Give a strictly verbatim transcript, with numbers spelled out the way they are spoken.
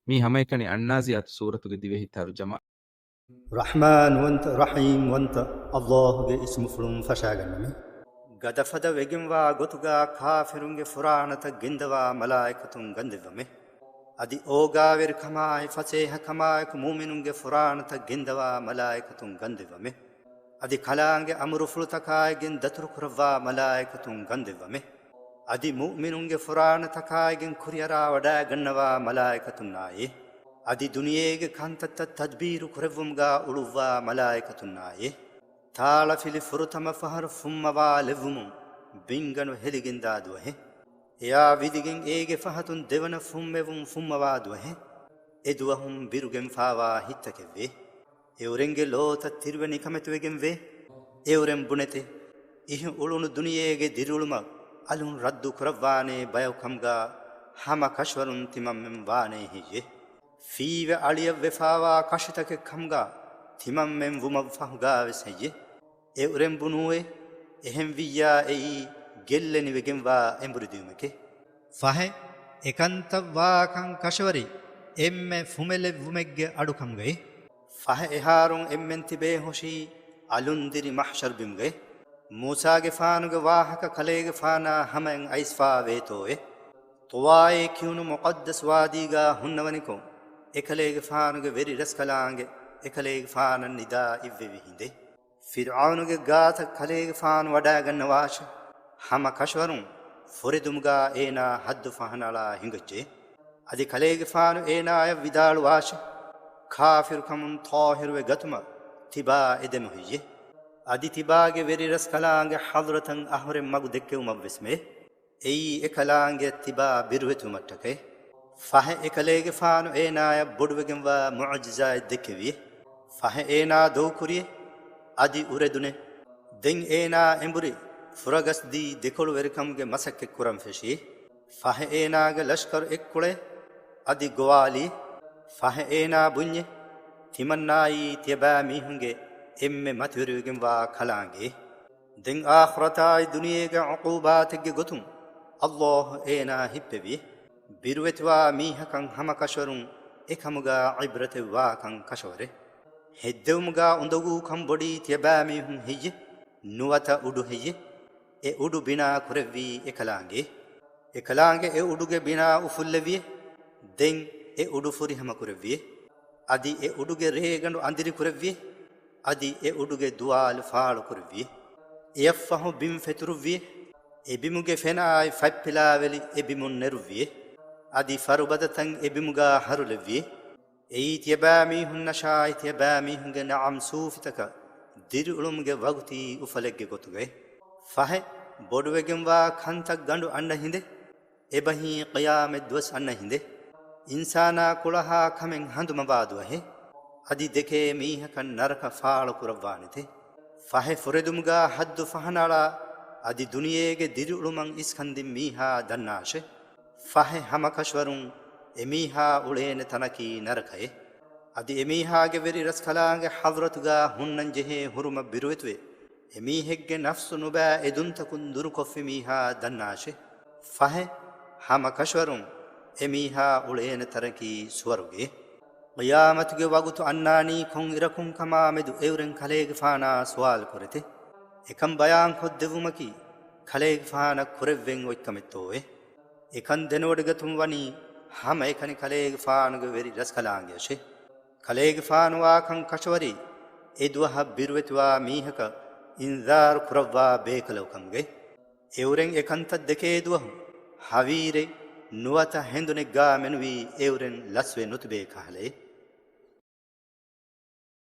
މީ ހަމައެކަނި އައްނާޒިޢާތު ސޫރަތުގެ ދިވެހި ތަރުޖަމާ. ރަޙްމާންވަންތަ، ރަޙީމްވަންތަ އައްލާހުގެ އިސްމުފުޅުން ފަށާގަންނަމޭ. ގަދަފަދަ ވެގެންވާ ގޮތުގާ ކާފިރުންގެ ފުރާނަތައް ގެންދަވާ މަލާއިކަތުން ގަންދެއްވަމޭ. އަދި އޯގާވެރިކަމާއި ފަސޭހަކަމާއެކު މުއުމިނުންގެ ފުރާނަތައް ގެންދަވާ މަލާއިކަތުން ގަންދެއްވަމޭ. އަދި ކަލާނގެ އަމުރުފުޅުތަކާއިގެން ދަތުރުކުރައްވާ މަލާއިކަތުން ގަންދެއްވަމޭ. އަދި މުއުމިނުންގެ ފުރާނަތަކާއިގެން ކުރިއަރާވަޑައިގަންނަވާ މަލާއިކަތުންނާއޭ. އަދި ދުނިޔޭގެ ކަންތައްތައް ތަދްބީރު ކުރެއްވުމުގާ އުޅުއްވާ މަލާއިކަތުންނާއޭ. ތާޅަފިލި ފުރަތަމަ ފަހަރު ފުންމަވާލެއްވުމުން ބިންގަނޑު ހެލިގެންދާ ދުވަހެއް. އެއާ ވިދިގެން އޭގެ ފަހަތުން ދެވަނަ ފުންމެވުން ފުންމަވާ ދުވަހެއް. އެ ދުވަހުން ބިރުގެންފާވާ ހިތްތަކެއްވޭ. އެއުރެންގެ ލޯތައް ތިރިވެ ނިކަމެތިވެގެންވޭ. އެއުރެން ބުނެތެ، އިހު އުޅުނު ދުނިޔޭގެ ދިރިއުޅުމަށް އަލުން ރައްދު ކުރައްވާނޭ ބަޔަކު ކަމުގާ ހަމަ ކަށަވަރުން ތިމަންމެން ވާނޭ ހެއްޔެ؟ ފީވެ އަޅިއަށް ވެފާވާ ކަށިތަކެއް ކަމުގާ ތިމަންމެން ވުމަށް ފަހުގާވެސް ހެއްޔެ؟ އެއުރެން ބުނޫއޭ، އެހެން ވިއްޔާ އެއީ ގެއްލެނިވެގެންވާ އެނބުރި ދިޔުމެކޭ. ފަހެ، އެކަންތައް ވާކަން ކަށަވަރި އެންމެ ފުމެލެއްވުމެއްގެ އަޑު ކަމުގައި. ފަހެ އެހާރުން އެންމެން ތިބޭ ހުށީ އަލުން ދިރި މަޙްޝަރު ބިމުގައި. މޫސާގެފާނުގެ ވާހަކަ ކަލޭގެފާނާ ހަމައިން އައިސްފާ ވޭތޯއޭ. ޠުވާއޭ ކިޔުނު މުޤައްދަސް ވާދީގާ ހުންނަވަނިކޮށް، އެކަލޭގެފާނުގެ ވެރި ރަސްކަލާނގެ އެކަލޭގެފާނަށް ނިދާ އިއްވެވި ހިނދެއް. ފިރްޢައުނުގެ ގާތަށް ކަލޭގެފާނު ވަޑައިގަންނަވާށޭ. ހަމަ ކަށަވަރުން ފުރެދުމުގާ އޭނާ ޙައްދު ފަހަނައަޅާ ހިނގައްޖެ. އަދި ކަލޭގެފާނު އޭނާޔަށް ވިދާޅުވާށޭ. ކާފިރުކަމުން ޠާހިރުވެ ގަތުމަށް ތިބާ އެދެމު ހެއްޔެ؟ އަދި ތިބާގެ ވެރި ރަސްކަލާނގެ ޙަޟްރަތަށް އަހުރެން މަގު ދެއްކެވުމަށްވެސްމެ. އެއީ އެކަލާނގެއަށް ތިބާ ބިރުވެތިވުމަށްޓަކައި. ފަހެ އެކަލޭގެފާނު އޭނާޔަށް ބޮޑުވެގެންވާ މުޢުޖިޒާތް ދެއްކެވިއޭ. ފަހެ އޭނާ ދޮގުކުރިއޭ. އަދި އުރެދުނޭ. ދެން އޭނާ އެނބުރި ފުރަގަސްދީ ދެކޮޅުވެރިކަމުގެ މަސައްކަތް ކުރަން ފެށި. ފަހެ އޭނާގެ ލަޝްކަރު އެއްކުޅޭ. އަދި ގޮވާލި. ފަހެ އޭނާ ބުންޏޭ، ތިމަންނާއީ ތިޔަބައިމީހުންގެ އެންމެ މަތިވެރިވެގެންވާ ކަލާނގެ. ދެން އާޚިރަތާއި ދުނިޔޭގެ ޢުޤޫބާތެއްގެ ގޮތުން އައްލާހު އޭނާ ހިއްޕެވި. ބިރުވެތިވާ މީހަކަށް ހަމަކަށަވަރުން އެކަމުގާ ޢިބްރަތެއް ވާކަން ކަށަވަރެއް. ހެއްދެވުމުގާ އުނދަގޫކަން ބޮޑީ ތިޔަބައިމީހުން ހެއްޔެ؟ ނުވަތަ އުޑު ހެއްޔެ؟ އެ އުޑު ބިނާ ކުރެއްވީ އެކަލާނގެ. އެކަލާނގެ އެ އުޑުގެ ބިނާ އުފުއްލެވިއޭ. ދެން އެ އުޑު ފުރިހަމަ ކުރެއްވިއޭ. އަދި އެ އުޑުގެ ރޭގަނޑު އަނދިރި ކުރެއްވިއޭ. އަދި އެ އުޑުގެ ދުވާލު ފާޅު ކުރެއްވިއޭ. އެއަށްފަހު ބިން ފެތުރުއްވިއޭ. އެ ބިމުގެ ފެނާއި ފަތްޕިލާވެލި އެ ބިމުން ނެރުއްވިއޭ. އަދި ފަރުބަދަތައް އެ ބިމުގާ ހަރުލެއްވިއޭ. އެއީ ތިޔަބައިމީހުންނަށާއި ތިޔަބައިމީހުންގެ ނަޢަމް ސޫފިތަކަށް ދިރިއުޅުމުގެ ވަގުތީ އުފަލެއްގެ ގޮތުގައި. ފަހެ، ބޮޑުވެގެންވާ ކަންތައް ގަނޑު އަންނަ ހިނދެއް، އެބަހީ ޤިޔާމަތް ދުވަސް އަންނަ ހިނދެއް، އިންސާނާ ކުޅަހާ ކަމެއް ހަނދުމަވާ ދުވަހެއް، އަދި ދެކޭ މީހަކަށް ނަރަކަ ފާޅު ކުރައްވާނެތެ. ފަހެ ފުރެދުމުގާ ޙައްދު ފަހަނައަޅާ، އަދި ދުނިޔޭގެ ދިރިއުޅުމަށް އިސްކަންދިން މީހާ ދަންނާށެ. ފަހެ ހަމަކަށަވަރުން އެމީހާ އުޅޭނެ ތަނަކީ ނަރަކައެއް. އަދި އެމީހާގެ ވެރި ރަސްކަލާނގެ ޙަޟްރަތުގާ ހުންނަންޖެހޭ ހުރުމަށް ބިރުވެތިވެ، އެމީހެއްގެ ނަފްސު ނުބައި އެދުންތަކުން ދުރުކޮށްފި މީހާ ދަންނާށެ. ފަހެ ހަމަކަށަވަރުން އެމީހާ އުޅޭނެ ތަނަކީ ސުވަރުގެ. ޤިޔާމަތުގެ ވަގުތު އަންނާނީ ކޮންއިރަކުން ކަމާމެދު އެއުރެން ކަލޭގެފާނާ ސުވާލު ކުރެތެ. އެކަން ބަޔާންކޮށްދެއްވުމަކީ ކަލޭގެފާނަށް ކުރެއްވެން އޮތްކަމެއްތޯއޭ؟ އެކަން ދެނެވޮޑިގަތުން ވަނީ ހަމައެކަނި ކަލޭގެފާނުގެ ވެރި ރަސްކަލާނގެއަށެ. ކަލޭގެފާނުވާކަން ކަށަވަރީ އެ ދުވަހަށް ބިރުވެތިވާ މީހަކަށް އިންޒާރު ކުރައްވާ ބޭކަލަކު ކަމުގައި. އެއުރެން އެކަންތައް ދެކޭ ދުވަހު ހަވީރެއް ނުވަތަ ހެނދުނެއްގާ މެނުވީ އެއުރެން ލަސްވެ ނުތިބޭ ކަހަލައެއް.